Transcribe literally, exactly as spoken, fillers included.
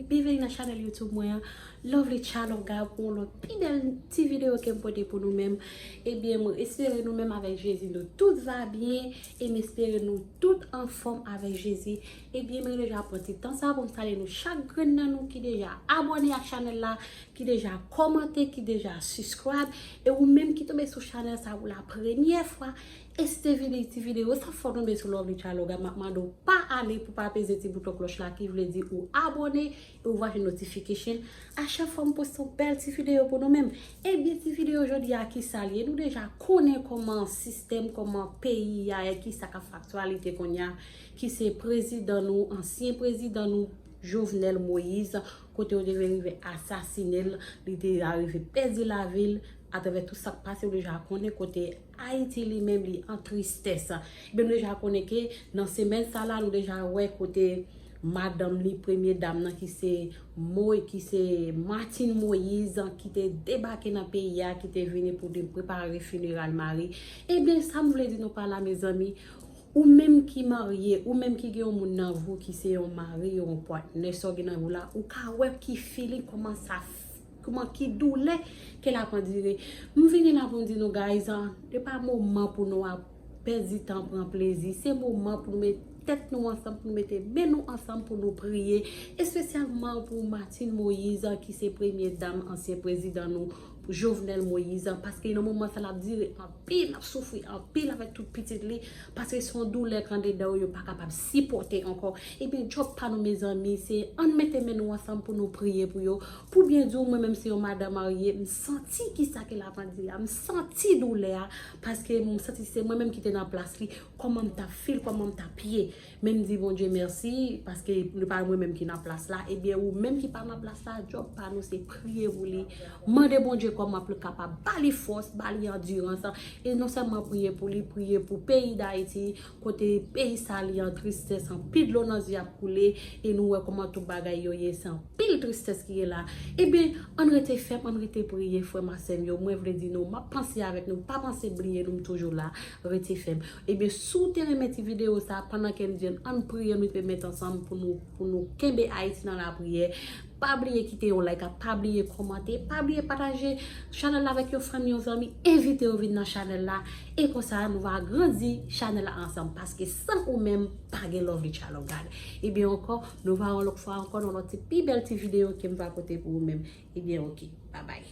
Byenveni nan chanèl YouTube mwen an, Lovely Chaloga, pou yon lòt pi bèl ti videyo ke m pote pou nou menm. Ebyen, mwen espere nou menm avèk Jezi nou tout va byen, e m espere nou tout anfòm avèk Jezi. Ebyen, mwen deja pran ti tan sa pou m salye nou chak grenn nan nou ki deja abòne ak chanèl la, ki deja kòmante, ki deja subscribe, e ou menm ki tonbe sou chanèl sa pou la premyè fwa, e se te vide ti videyo sa fò tonbe sou Lovely Chaloga, m ap mande w pa ale pou pa peze ti bouton klòch la ki vle di ou abòne e ou va jwenn notification a chak fwa m poste yon bèl ti videyo pou nou menm. Ebyen, ti videyo jodi a ki sa l ye? Nou deja konnen kòman sistèm, kòman peyi a ye, ki sa k ap fè aktyalite kounye a, ki se prezidan nou, ansyen prezidan nou, Jovenel Moïse, kote yo te vin rive asasine l, li te arive pèdi lavi l atravè tout sa k pase, ou deja konnen kote Ayiti li menm li an tristès. Ebyen, nou deja konnen ke nan semèn sa la, nou deja wè kote madanm li, premye dam nan ki se Moy, ki se Martine Moïse, ki te debake nan peyi a, ki te vini pou te prepare fineral mari. Ebyen, sa m vle di nou pa la, mezanmi, ou menm ki marye, ou menm ki gen yon moun nan vi w ki se yon mari, yon patnè, sa w gen nan vi w la, ou ka wè ki feeling, kòman sa f-, kòman ki doulè ke l ap andire. M vini la pou m di nou, guys, ah, se pa moman pou nou ap pèdi tan pran plezi. Se moman pou nou met tèt nou ansanm, pou nou mete men nou ansanm, pou nou priye. Espesyalman pou Martine Moïse, ki se premye dam ansyen prezidan nou, Jovenel Moïse, paske nan moman sa l ap dire anpil, l ap soufri anpil avèk tout pitit li, paske se yon doulè k andedan yo, yo pa kapab sipòte ankò. Ebyen, djòb pa nou, mezanmi, se ann mete men nou ansanm pou nou priye pou yo. Pou byen di w, mwen menm se yon madanm marye, m santi kisa ke l ap andire a, m santi doulè a, paske m santi se mwen menm ki te nan plas li, kòman m t ap feel, kòman m t ap ye. Men m di Bondye mèsi, paske se pa mwen menm ki nan plas la. Ebyen, ou menm ki pa nan plas la, djòb pa nou se priye pou li. Mande Bondye kòman pou l kapab ba li fòs, ba li andirans. E non sèlman priye pou li, priye pou peyi Dayiti, kote peyi sa li an tristès, anpil dlo nan zye ap koule, e nou wè kòman tout bagay yo ye, se anpil tristès ki ye la. Ebyen, ann rete fèm, ann rete priye, frè m ak sè m yo. Mwen vle di nou, m ap panse avèk nou, pa panse bliye nou, m toujou la, rete fèm. Ebyen, si w te renmen ti videyo sa, pandan ke m di ann priye, nou te met ansanm pou nou, pou nou kenbe Ayiti nan lapriyè. Pa bliye kite yon like, pa bliye kòmante, pa bliye pataje chanèl la avèk yon fanmi, yon zanmi, envite yo vin nan chanèl la. E konsa, nou va agrandi chanèl la ansanm, paske san ou menm, pa gen Lovely Chaloga. Ebyen ankò, nou va yon lòt fwa ankò, nan lòt ti pi bèl ti videyo ke m va pote pou ou menm. Ebyen, oke, babay.